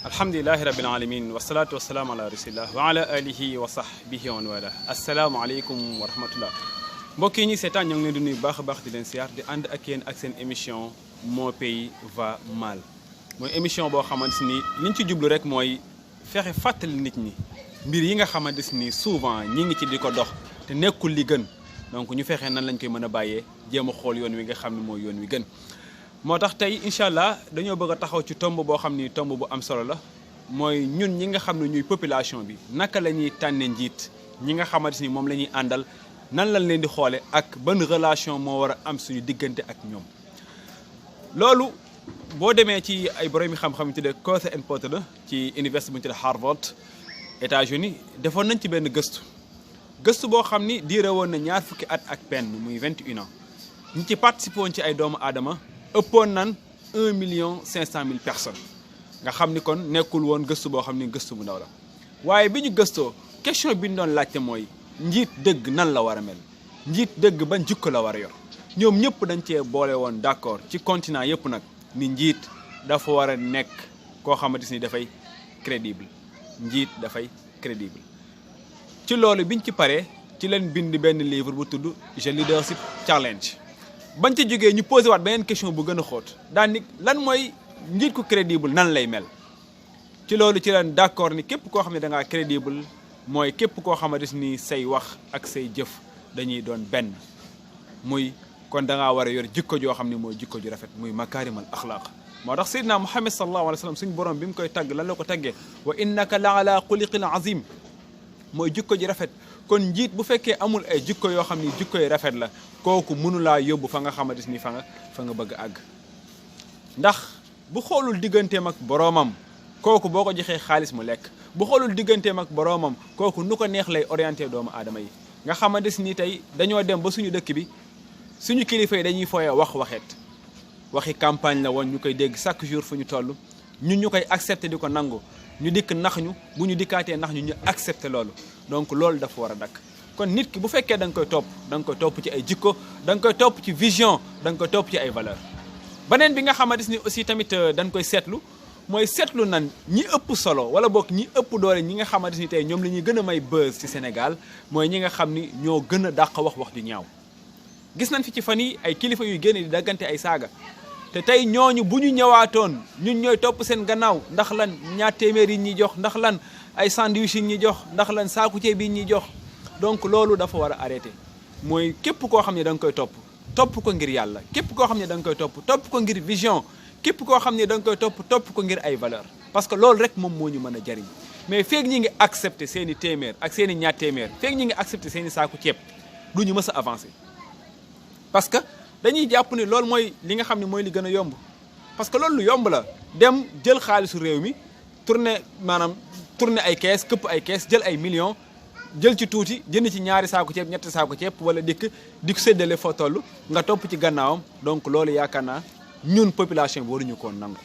alhamdulilahi rabbil alamin wasalaatu wasalaamu ala rasulillah wa ala alihi wa sahbihi wa wala asalaamaaleykum wa rahmatullah mbokk yi ñi seetaan ñoo ngi leen di nuyu baax a baax di leen siyaar di ànd ak yéen ak seen émission Mon pays va mal mooy émission boo xamante ni liñ ci jublu rek mooy fexe fàttali nit ñi mbir yi nga xamante ni souvent ñi ngi ci di ko dox te nekkul li gën donc ñu fexe nan lañ koy mën a bàyyee jéem a xool yoon wi nga xam ne mooy yoon wi gën moo tax tey incha allah dañoo bëgg a taxaw ci tomb boo xam ni tomb bu am solo la mooy ñun ñi nga xam ne ñuy population bi naka la ñuy tànne njiit ñi nga xamante ni moom la ñuy àndal nan lañ leen di xoole ak ban relation moo war a am suñu diggante ak ñoom loolu boo demee ci ay borom yi xam-xam yu tuddee Coase and Porter la ci université bu ñu tuddee Harvard États-Unis defoon nañ ci benn gëstu boo xam ni diire woon na ñaar fukki at ak benn muy 21 ans ñi ci participé woon ci ay doomu aadama ëppoon nan 1,5 million personnes nga xam ni kon nekkul woon gëstu boo xam ni gëstu bu ndaw la waaye bi ñu gëstoo question bi ñu doon laajte mooy njiit dëgg nan la war a mel njiit dëgg ban jikko la war a yor ñoom ñëpp dañ cee boole woon d'accord ci continent yëpp nag ni njiit dafa war a nekk koo xamante ni dafay crédible njiit dafay crédible ci loolu biñ ci paree ci leen bind benn livre bu tudd The Leadership Challenge bañ ci jógee ñu posé waat beneen question bu gën a xóot daan ni lan mooy njiit ku crédible nan lay mel ci loolu ci leen d'accord ni képp koo xam ne da ngaa crédible mooy képp koo xamante ni say wax ak say jëf dañuy doon benn muy kon da ngaa war a yor jikko joo xam ne mooy jikko ju rafet muy makaarimal axlaaq moo tax Seydina Muhammad sallallahu alayhi wa sallam suñu borom bi mu koy tagg lan la ko taggee wa innaka la ala xuliqin azim mooy jikko ji rafet kon njiit bu fekkee amul ay jikko yoo xam ni jikko yi rafet la kooku mënulaa yóbbu fa nga xamante ni fa nga bëgg a àgg ndax bu xoolul digganteem ak boroomam kooku boo ko joxee xaalis mu lekk bu xoolul digganteem ak boroomam kooku nu ko neex lay orienté doomu aadama yi nga xamante ni tey dañoo dem ba suñu dëkk bi suñu kilifa yi dañuy fooyee waxi campagne la woon ñu koy dégg chaque jour fu ñu toll ñun ñu koy accepté di ko nangu ñu dikk nax ñu bu ñu dikkaatee nax ñu accepté loolu donc loolu dafa war a dakk kon nit ki bu fekkee da nga koy topp ci ay jikko da nga koy topp ci vision da nga koy topp ci ay valeur beneen bi nga xamante ni aussi tamit dañ koy seetlu mooy seetlu nan ñi ëpp solo wala boog ñi ëpp doole ñi nga xamante ni tey ñoom la ñuy gën a may buzz ci Sénégal mooy ñi nga xam ni ñoo gën a dàq wax ju ñaaw gis nañ fi ci fan yi ay kilifa yuy génn di daggante ay saaga te tey ñooñu bu ñu ñëwaatoon ñun ñooy topp seen gannaaw ndax lan ñaar téeméer yi ñuy jox ndax lan ay sandwich yi ñuy jox ndax lan saaku ceeb yi ñuy jox donc loolu dafa war a arrêté mooy képp koo xam ne da nga koy topp ko ngir yàlla képp koo xam ne da nga koy topp ko ngir vision képp koo xam ne da nga koy topp ko ngir ay valeur parce que loolu rek moom moo ñu mën a jariñ mais feeg ñi ngi accepté seen i téeméer ak seen i ñaar téeméer feeg ñi ngi accepté seen i saaku ceeb du ñu mës a avancé parce que dañuy jàpp ni loolu mooy li nga xam ne mooy li gën a yomb parce que loolu lu yomb la dem jël xaalisu réew mi tourné ay kees këpp ay kees jël ay millions jël ci tuuti jënd ci ñaari saako ceeb ñetti saako ceeb wala di ko séddale foo toll nga topp ci gannaawam donc loolu yaakaar naa ñun population bi waruñu koo nangu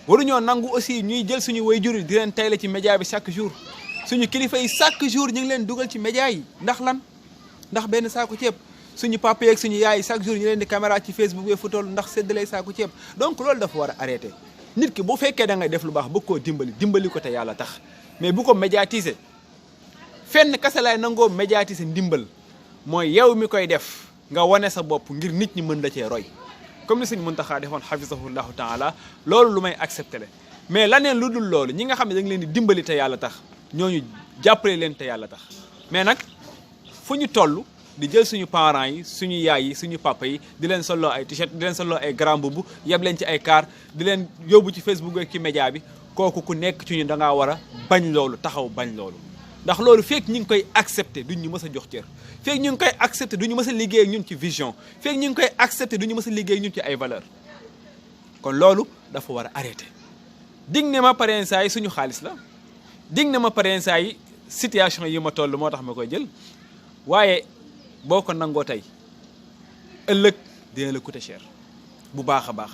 waruñoo nangu aussi ñuy jël suñu waajur di leen tayle ci média bi chaque jour suñu kilifa yi chaque jour ñu ngi leen dugal ci média yi ndax benn saako ceeb suñu papa yeeg suñu yaay chaque jour ñu leen di caméra ci Facebook bi fu toll ndax séddale saako ceeb donc loolu dafa war a arrêté nit ki bu fekkee da ngay def lu baax bëgg koo dimbali ko te yàlla tax mais bu ko médiatiser fenn kese laay nangoo médiatiser ndimbal mooy yow mi koy def nga wane sa bopp ngir nit ñi mën la cee roy comme ni Sëñ Muntaxa defoon hafizahullahu taala loolu lu may accepté le mais laneen lu dul loolu ñi nga xam ne da nga leen di dimbali te yàlla tax ñooñu jàppale leen te yàlla tax mais nag fu ñu toll di jël suñu parents yi suñu yaay yi suñu papa yi di leen solloo ay t-shirt di leen solloo ay grand boubou yeb leen ci ay car di leen yóbbu ci Facebook ak ci média bi kooku ku nekk ci ñu da ngaa war a bañ loolu taxaw bañ loolu ndax loolu fekk ñu ngi koy accepté duñ ñu mës a jox cër fekk ñu ngi koy accepté duñu mës a liggéey ak ñun ci vision fekk ñu ngi koy accepté duñu mës a liggéey ak ñun ci ay valeur kon loolu dafa war a arrêté dig ne ma pareen saa yi suñu xaalis la dig ne ma pareen saa yi situation yi ma toll moo tax ma koy jël waaye boo ko nangoo tey ëllëg dina la coûter cher bu baax a baax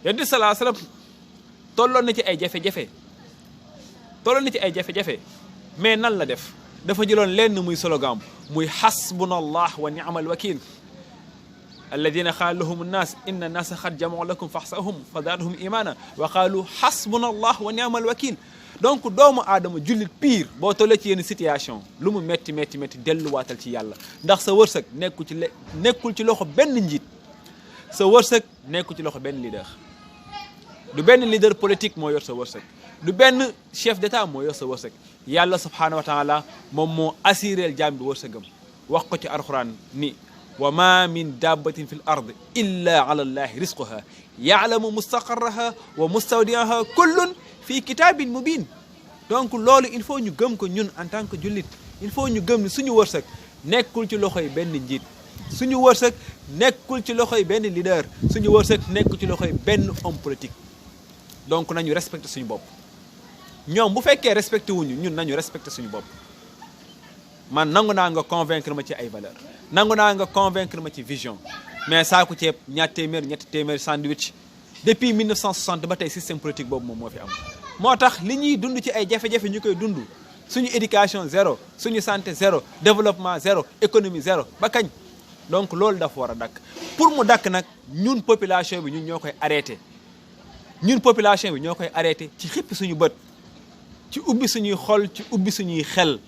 Yonent bi sallallahu alayhi wa sallam tolloon na ci ay jafe-jafe mais nan la def dafa jëloon lenn muy slogan muy hasbunallah wa ni'mal wakil alladina qaala lahum nnaas inna nnaasa qad jamau lakum faxsahum fa zaadahum imaana wa qaalu xasbuna allah wa ni'mal wakil. donc doomu aadama jullit pire boo tollee ci yenn situation lu mu métti métti métti delluwaatal ci yàlla ndax sa wërsëg nekkul ci loxo benn njiit, sa wërsëg nekkul ci loxo benn leader. du benn leader politique moo yor sa wërsëg, du benn chef d'état moo yor sa wërsëg. yàlla subhaanahu wa taala moom moo assureel jaam bi wërsëgam wax ko ci alxuraan ni wa ma min dabbatin fi l ard illa ala allahi risquha yaalamu mustaqarraha wa mustawdiaha kullun fii kitaabin mubin. donc loolu il faut ñu gëm ko ñun en tant que jullit. il faut ñu gëm ni suñu wërsëg nekkul ci loxoy benn njiit, suñu wërsëg nekkul ci loxoy benn leader, suñu wërsëg nekkul ci loxoy benn homme politique. donc nañu respecté suñu bopp. ñoom bu fekkee respecté wuñu ñun nañu respecté suñu bopp. man nangu naa nga convaincre ma ci ay valeur, nangu naa nga convaincre ma ci vision, mais saaku ceeb ñaar téeméer ñetti téeméer sandwich depuis 1960 ba tey système politique boobu moom moo fi am. moo tax li ñuy dund ci ay jafe-jafe ñu koy dund, suñu éducation zéro, suñu santé zéro, développement zéro, économie zéro ba kañ. donc loolu dafa war a dakk. pour mu dakk nag ñun population bi ñun ñoo koy arrêté. ñun population bi ñoo koy arrêté ci xippi suñu bët, ci ubbi suñuy xol, ci ubbi suñuy xel,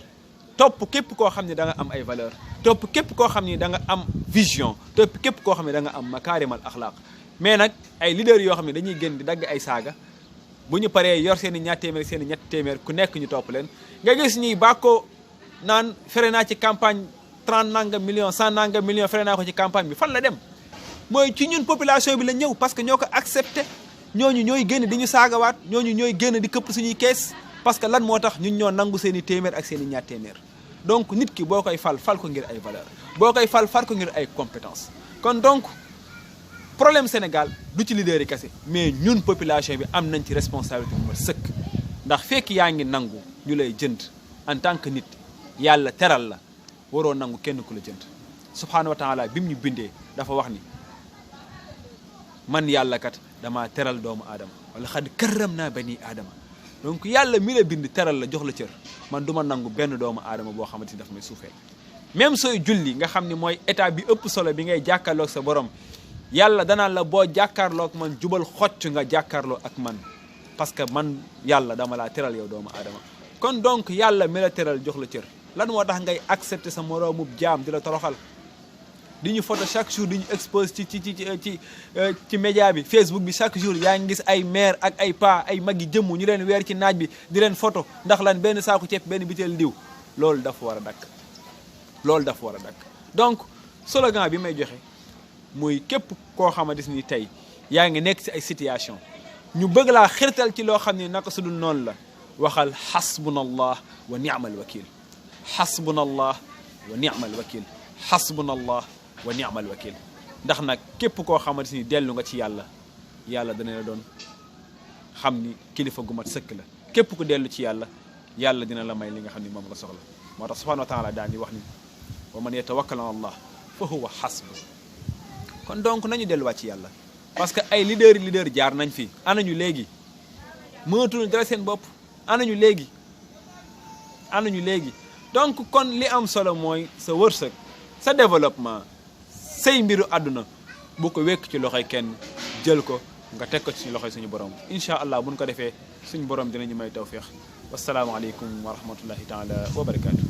topp képp koo xam ne da nga am ay valeur, topp képp koo xam ne da nga am vision, topp képp koo xam ne da nga am makaarimal axlaaq. mais nag ay leaders yoo xam ne dañuy gën di dagg ay saaga bu ñu paree yor seen i ñaar téeméer seen i ñetti téeméer ku nekk ñu topp leen. nga gis ñuy bàkkoo naan fere naa ci campagne 30 nangam millions 100 nangam millions fere naa ko ci campagne bi. fan la dem? mooy ci ñun population bi la ñëw parce que ñoo ko accepté. ñooñu ñooy génn di ñu saagawaat, ñooñu ñooy génn di këpp suñuy kees parce que lan moo tax ñun ñoo nangu seen i téeméer ak seen i ñaar téeméer. donc nit ki boo koy fal ko ngir ay valeur, boo koy fal ko ngir ay compétence. kon donc problème Sénégal du ci leader yi kese, mais ñun population bi am nañ ci responsabilité bu ma sëkk. ndax fekk yaa ngi nangu ñu lay jënd en tant que nit, yàlla teral la, waroo nangu kenn ku la jënd. subhaanahu wa taala bi mu ñu bindee dafa wax ni man yàlla kat damaa teral doomu aadama, wala xad karram naa bani aadama. donc yàlla mi la bind teral la jox la cër, man du ma nangu benn doomu aadama boo xamante ni daf may suufeel. même sooy julli nga xam ni mooy état bi ëpp solo bi ngay jàkkaarloog sa borom, yàlla danaan la boo jàkkaarloog man jubal xocc nga jàkkaarloo ak man, parce que man yàlla dama laa teral yow doomu aadama. kon donc yàlla mi la teral jox la cër, lan moo tax ngay accepter sa moroomub jaam di la toroxal, di ñu photo chaque jour, di ñu expose ci média bi Facebook bi chaque jour yaa ngi gis ay maire ak ay pa ay mag yi jëmm ñu leen weer ci naaj bi di leen photo ndax lan benn saaku ceeb benn biteel diw. loolu dafa war a dakk, loolu dafa war a dakk. donc slogan bi may joxe muy képp koo xamante ni tey yaa ngi nekk ci ay situation ñu bëgg laa xirtal ci loo xam ne naka su dul noonu la, waxal xasbunallah wa ni'mal wakil. xasbunallah wa ni'mal wakil. xasbunallah wa ni'mal wakil. ndax nag képp koo xamante ni dellu nga ci yàlla, yàlla dana la doon xam ni kilifa gu mat sëkk la. képp ku dellu ci yàlla, yàlla dina la may li nga xam ni moom la soxla. moo tax subhanahu wa taala daan di wax ni wa man yatawakkal ala allah fa huwa xasbu. kon donc nañu delluwaat ci yàlla, parce que ay leader jaar nañ fi, anañu léegi mënatuñu dara seen bopp, anañu léegi. donc kon li am solo mooy sa wërsëg, sa développement, say mbiru àdduna bu ko wekk ci loxoy kenn, jël ko nga teg ko ci loxoy suñu borom. incha allah buñ ko defee suñu borom dinañu may tawfiix. wassalaamu aleykum wa rahmatullahi taala wa barakaatu.